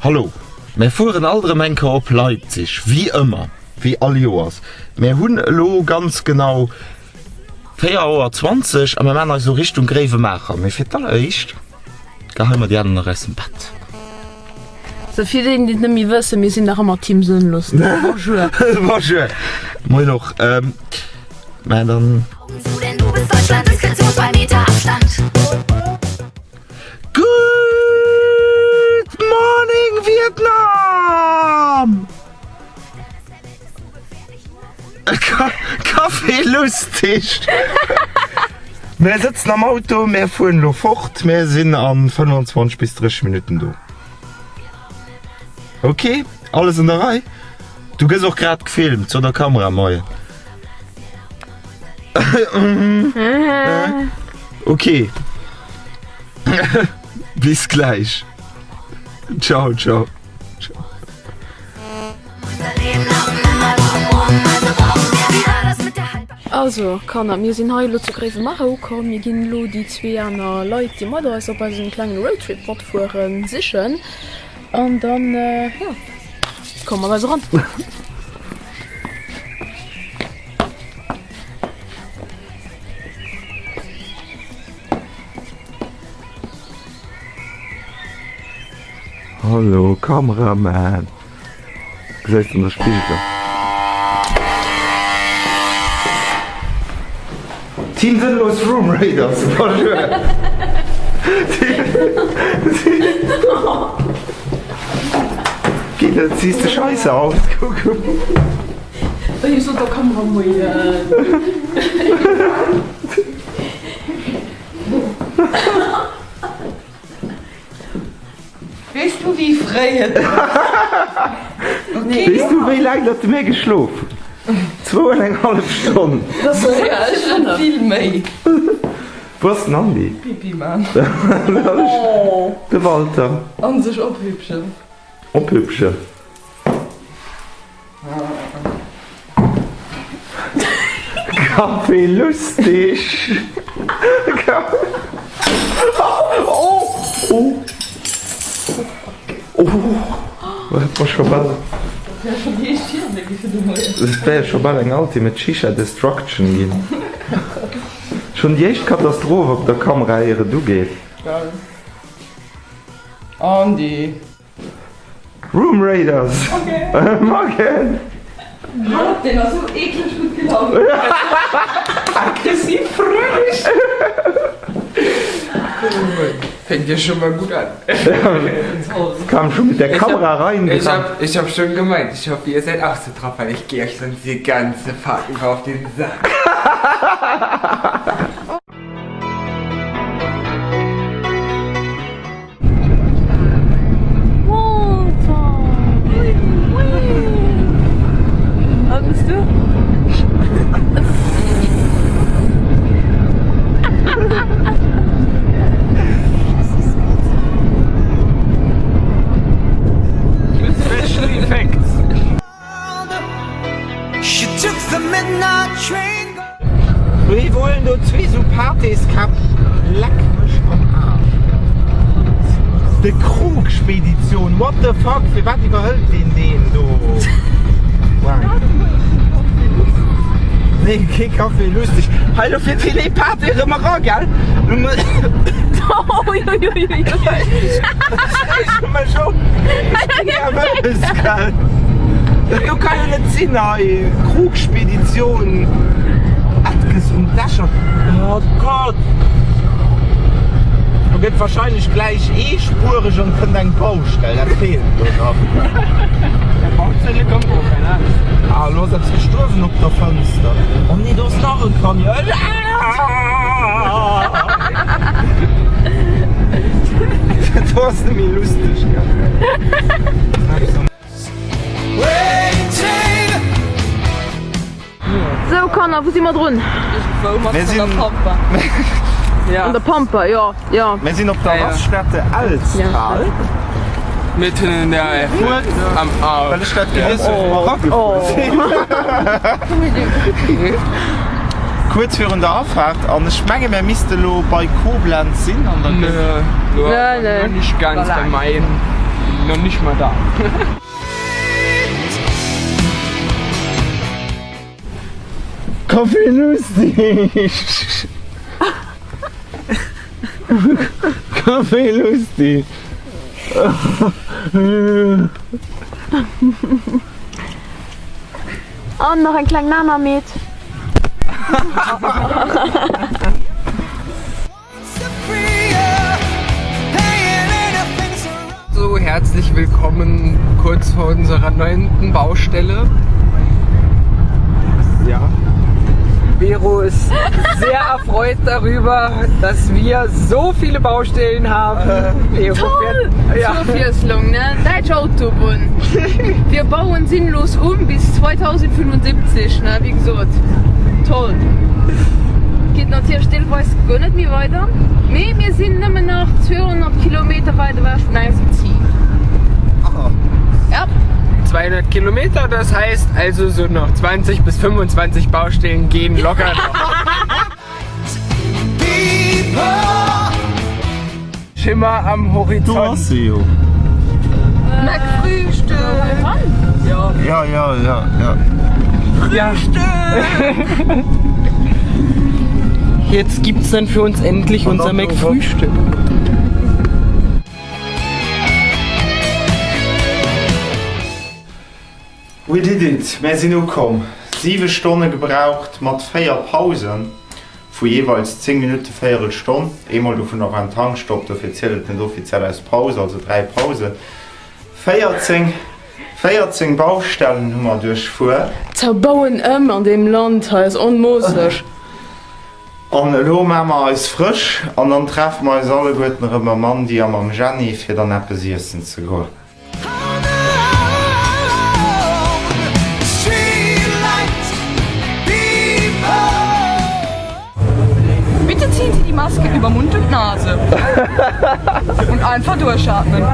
Hallo, mär fueren alt erëm eng Kéier op Leipzig, wéi ëmmer, wéi all Joers. Mär hunn elo ganz genau 4 Auer 20 a mär maachen eis elo Richtung Gréiwemaacher. Mee fir d'alleréischt geheie mer déi aner nach aus dem Bett. Sou, fir déi, déi et net méi wëssen, mir sinn nach ëmmer Team Sënnlos. Bonjour. Bonjour. Moien och. Mä dann. Good morning Vietnam! Café Lustig! Mär sëtzen am Auto, mär fueren elo fort, mär sinn an 25 bis 30 Minutten do. Ok, alles an der Rei? Du gëss och grad gefilmt, so der Kamera moien. Ok. Bis gläich. Ciao, ciao. Also Kanner, mir sinn hei elo zu Gréiwemaacher ukomm. Mir ginn elo déi zwee aner Leit, déi mat eis op eisem klengen Roadtrip matfueren, sichen. An dann, jo, komme mer eis eran. Hallo Kameraman. Gesäis de an der Spigel. Team Sënnlos Room Raiders, bonjour. Geh, dat siehst de scheisse aus, kuck. Ech sot der Kamera moien. Weess du wéi fréi et ass? Weess du wéi laang datt de mir geschlof hunn? Zwou an eng hallef Stonn. Vill méi. Wou ass den Andy? Pipi man. De Walter. An sech ophübschen. Ophübschen. Café Lustig. Oh! Oh! Oh! Dat war scho bal. Dat wär scho bal eng Ultimate Shisha Destruction ginn. Schonn déi éischt Katastroph op der Kamera ier et ugeet. Andy. Room Raiders! Morgen! Deen ass sou eekleg gutt gelaunt. Aggressiv frësch. Fänkt jo scho mol gutt an. Kam schon mit der Kamera rein. Ich hab, ich hab schon gemeint, ich hoffe, ihr seid auch so drauf, weil ich gehe euch sonst die ganze Fahrt über auf den Sack. Wéi wollen do zwee sou Partyskäpp? Leck mech am Aarsch. De Krugspedition, what the fuck, firwat iwwerhëlt deen deen do? Nee, kee Café lustig. Hei lo fiert hien ee Party erëm era, gell? Dat do ka jo net sinn hei, Krugspedition, Etkes um Dächer, oh Gott! Do gëtt wahrscheinlech gläich eespuereg an kënnt eng Baustell, dat feelt elo nach. Ah, elo ass eppes gestuerwen op der Fënster. Oh nee, do ass nach e Camion. Dat ass net méi lusteg, gell? Sou Kanner, wou si mer drun? Mir sinn an der Pampa. An der Pampa, jo, jo. Mir sinn op der Raststätte Elstal. Mitten in der Eifel am Arsch. Well ech dat gelies hunn, wou mer eragefuer sinn. Kuerz virun der Afaart an ech menge mär misste lo bei Koblenz sinn an der. Nö, nö, nicht ganz bei Main. Noch nicht mal da. Café Lustig! Café Lustig! An nach eng kleng Nanameet. So, herzlich willkommen kurz vor unserer neunten Baustelle. Ja. Vero ist sehr erfreut darüber, dass wir so viele Baustellen haben. Vero Toll! fährt- Ja. Zur Ofwiesslung, ne? Däitsch Autobunn. Wir bauen sinnlos um bis 2075, ne? Wéi gesot, toll. Geet natierlech deelweis guer net méi weider, mee mir sinn nëmmen nach 200 Kilometer wäit ewech vun eisem Zil. Ja. 200 Kilometer, das heißt also so noch 20 bis 25 Baustellen gehen locker noch. Schimmer am Do Horizont. ass se jo. McFrühstück! Ja, ja, ja, ja. Ja. Jetzt gibt's dann für uns endlich unser dann McFrühstück. We did it! Mär sinn ukomm. 7 Stonne gebraucht mat 4 Pausen vu jeeweils 10 Minutten, véierel Stonn. Eemol dovun och en Tankstopp, dofir zielt et net offiziell als Paus, also 3 Pausen. 14, 14 Baustellen hu mer duerchfuer. Zerbauen ëm an deem Land hei ass onmoosseg. An elo maache mer eis frësch an dann treffe mer eis alleguerten erëm mam Mandy a mam Jenny fir dann eppes iessen ze goen. Bitte ziehen Sie die Maske über Mund und Nase und einfach durchatmen.